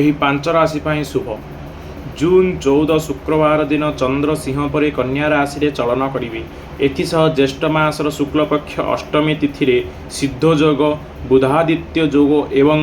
ଏହି ପାଞ୍ଚ ରାଶି ପାଇଁ ଶୁଭ। ଜୁନ୍ 14 ଶୁକ୍ରବାର ଦିନ ଚନ୍ଦ୍ର ସିଂହ ପରେ କନ୍ୟା ରାଶିରେ ଚଳନ କରିବେ। ଏଥିସହ ଜ୍ୟେଷ୍ଠ ମାସର ଶୁକ୍ଳପକ୍ଷ ଅଷ୍ଟମୀ ତିଥିରେ ସିଦ୍ଧ ଯୋଗ, ବୁଧାଦିତ୍ୟ ଯୋଗ ଏବଂ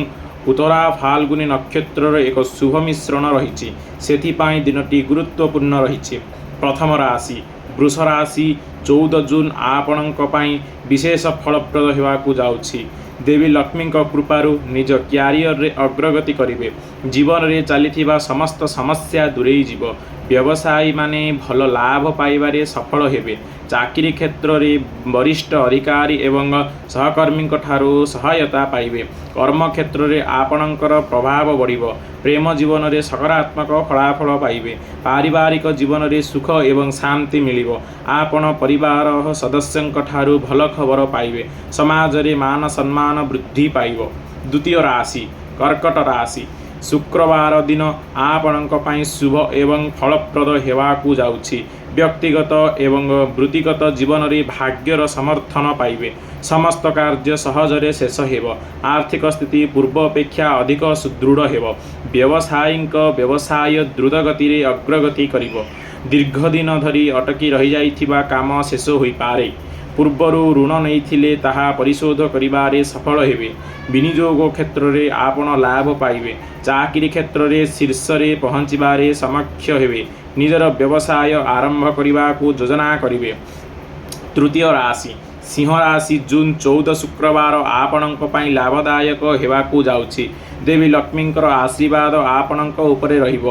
ଉତ୍ତରା ଫାଲ୍ଗୁନୀ ନକ୍ଷତ୍ରର ଏକ ଶୁଭ ମିଶ୍ରଣ ରହିଛି। ସେଥିପାଇଁ ଦିନଟି ଗୁରୁତ୍ୱପୂର୍ଣ୍ଣ ରହିଛି। ପ୍ରଥମ ରାଶି ବୃଷ ରାଶି। 14 ଜୁନ୍ ଆପଣଙ୍କ ପାଇଁ ବିଶେଷ ଫଳପ୍ରଦ ହେବାକୁ ଯାଉଛି। ଦେବୀ ଲକ୍ଷ୍ମୀଙ୍କ କୃପାରୁ ନିଜ କ୍ୟାରିୟରରେ ଅଗ୍ରଗତି କରିବେ। ଜୀବନରେ ଚାଲିଥିବା ସମସ୍ତ ସମସ୍ୟା ଦୂରେଇ ଯିବ। ବ୍ୟବସାୟୀମାନେ ଭଲ ଲାଭ ପାଇବାରେ ସଫଳ ହେବେ। ଚାକିରି କ୍ଷେତ୍ରରେ ବରିଷ୍ଠ ଅଧିକାରୀ ଏବଂ ସହକର୍ମୀଙ୍କଠାରୁ ସହାୟତା ପାଇବେ। କର୍ମକ୍ଷେତ୍ରରେ ଆପଣଙ୍କର ପ୍ରଭାବ ବଢ଼ିବ। ପ୍ରେମ ଜୀବନରେ ସକାରାତ୍ମକ ଫଳାଫଳ ପାଇବେ। ପାରିବାରିକ ଜୀବନରେ ସୁଖ ଏବଂ ଶାନ୍ତି ମିଳିବ। ଆପଣ ପରିବାର ସଦସ୍ୟଙ୍କଠାରୁ ଭଲ ଖବର ପାଇବେ। ସମାଜରେ ମାନ ସମ୍ମାନ ବୃଦ୍ଧି ପାଇବ। ଦ୍ୱିତୀୟ ରାଶି କର୍କଟ ରାଶି। ଶୁକ୍ରବାର ଦିନ ଆପଣଙ୍କ ପାଇଁ ଶୁଭ ଏବଂ ଫଳପ୍ରଦ ହେବାକୁ ଯାଉଛି। ବ୍ୟକ୍ତିଗତ ଏବଂ ବୃତ୍ତିଗତ ଜୀବନରେ ଭାଗ୍ୟର ସମର୍ଥନ ପାଇବେ। ସମସ୍ତ କାର୍ଯ୍ୟ ସହଜରେ ଶେଷ ହେବ। ଆର୍ଥିକ ସ୍ଥିତି ପୂର୍ବ ଅପେକ୍ଷା ଅଧିକ ସୁଦୃଢ଼ ହେବ। ବ୍ୟବସାୟୀଙ୍କ ବ୍ୟବସାୟ ଦ୍ରୁତ ଗତିରେ ଅଗ୍ରଗତି କରିବ। ଦୀର୍ଘ ଦିନ ଧରି ଅଟକି ରହିଯାଇଥିବା କାମ ଶେଷ ହୋଇପାରେ। ପୂର୍ବରୁ ଋଣ ନେଇଥିଲେ ତାହା ପରିଶୋଧ କରିବାରେ ସଫଳ ହେବେ। ବିନିଯୋଗ କ୍ଷେତ୍ରରେ ଆପଣ ଲାଭ ପାଇବେ। ଚାକିରି କ୍ଷେତ୍ରରେ ଶୀର୍ଷରେ ପହଞ୍ଚିବାରେ ସକ୍ଷମ ହେବେ। ନିଜର ବ୍ୟବସାୟ ଆରମ୍ଭ କରିବାକୁ ଯୋଜନା କରିବେ। ତୃତୀୟ ରାଶି ସିଂହ ରାଶି। ଜୁନ୍ 14 ଶୁକ୍ରବାର ଆପଣଙ୍କ ପାଇଁ ଲାଭଦାୟକ ହେବାକୁ ଯାଉଛି। ଦେବୀ ଲକ୍ଷ୍ମୀଙ୍କର ଆଶୀର୍ବାଦ ଆପଣଙ୍କ ଉପରେ ରହିବ।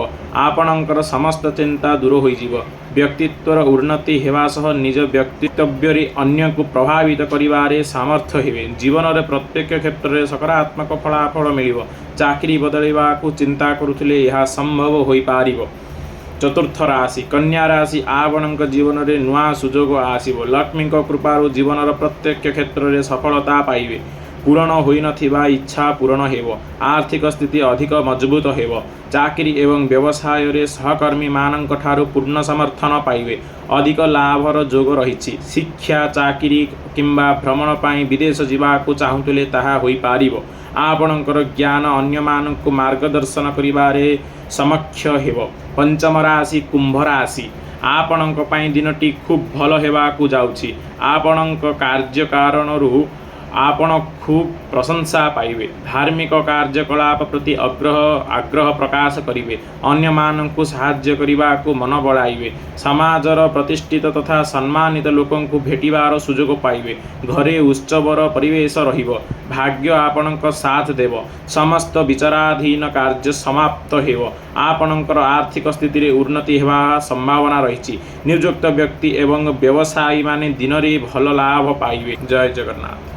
ଆପଣଙ୍କର ସମସ୍ତ ଚିନ୍ତା ଦୂର ହୋଇଯିବ। ବ୍ୟକ୍ତିତ୍ୱର ଉନ୍ନତି ହେବା ସହ ନିଜ ବ୍ୟକ୍ତିତ୍ୱରେ ଅନ୍ୟକୁ ପ୍ରଭାବିତ କରିବାରେ ସମର୍ଥ ହେବେ। ଜୀବନରେ ପ୍ରତ୍ୟେକ କ୍ଷେତ୍ରରେ ସକାରାତ୍ମକ ଫଳାଫଳ ମିଳିବ। ଚାକିରି ବଦଳାଇବାକୁ ଚିନ୍ତା କରୁଥିଲେ ଏହା ସମ୍ଭବ ହୋଇପାରିବ। ଚତୁର୍ଥ ରାଶି କନ୍ୟା ରାଶି। ଆପଣଙ୍କ ଜୀବନରେ ନୂଆ ସୁଯୋଗ ଆସିବ। ଲକ୍ଷ୍ମୀଙ୍କ କୃପାରୁ ଜୀବନର ପ୍ରତ୍ୟେକ କ୍ଷେତ୍ରରେ ସଫଳତା ପାଇବେ। ପୂରଣ ହୋଇନଥିବା ଇଚ୍ଛା ପୂରଣ ହେବ। ଆର୍ଥିକ ସ୍ଥିତି ଅଧିକ ମଜବୁତ ହେବ। ଚାକିରି ଏବଂ ବ୍ୟବସାୟରେ ସହକର୍ମୀମାନଙ୍କଠାରୁ ପୂର୍ଣ୍ଣ ସମର୍ଥନ ପାଇବେ। ଅଧିକ ଲାଭର ଯୋଗ ରହିଛି। ଶିକ୍ଷା, ଚାକିରି କିମ୍ବା ଭ୍ରମଣ ପାଇଁ ବିଦେଶ ଯିବାକୁ ଚାହୁଁଥିଲେ ତାହା ହୋଇପାରିବ। ଆପଣଙ୍କର ଜ୍ଞାନ ଅନ୍ୟମାନଙ୍କୁ ମାର୍ଗଦର୍ଶନ କରିବାରେ ସକ୍ଷମ ହେବ। ପଞ୍ଚମ ରାଶି କୁମ୍ଭ ରାଶି। ଆପଣଙ୍କ ପାଇଁ ଦିନଟି ଖୁବ୍ ଭଲ ହେବାକୁ ଯାଉଛି। ଆପଣଙ୍କ କାର୍ଯ୍ୟ କାରଣରୁ ଆପଣ ଖୁବ୍ ପ୍ରଶଂସା ପାଇବେ। ଧାର୍ମିକ କାର୍ଯ୍ୟକଳାପ ପ୍ରତି ଆଗ୍ରହ ପ୍ରକାଶ କରିବେ। ଅନ୍ୟମାନଙ୍କୁ ସାହାଯ୍ୟ କରିବାକୁ ମନ ବଳାଇବେ। ସମାଜର ପ୍ରତିଷ୍ଠିତ ତଥା ସମ୍ମାନିତ ଲୋକଙ୍କୁ ଭେଟିବାର ସୁଯୋଗ ପାଇବେ। ଘରେ ଉତ୍ସବର ପରିବେଶ ରହିବ। ଭାଗ୍ୟ ଆପଣଙ୍କ ସାଥ ଦେବ। ସମସ୍ତ ବିଚାରାଧୀନ କାର୍ଯ୍ୟ ସମାପ୍ତ ହେବ। ଆପଣଙ୍କର ଆର୍ଥିକ ସ୍ଥିତିରେ ଉନ୍ନତି ହେବା ସମ୍ଭାବନା ରହିଛି। ନିଯୁକ୍ତ ବ୍ୟକ୍ତି ଏବଂ ବ୍ୟବସାୟୀମାନେ ଦିନରେ ଭଲ ଲାଭ ପାଇବେ। ଜୟ ଜଗନ୍ନାଥ।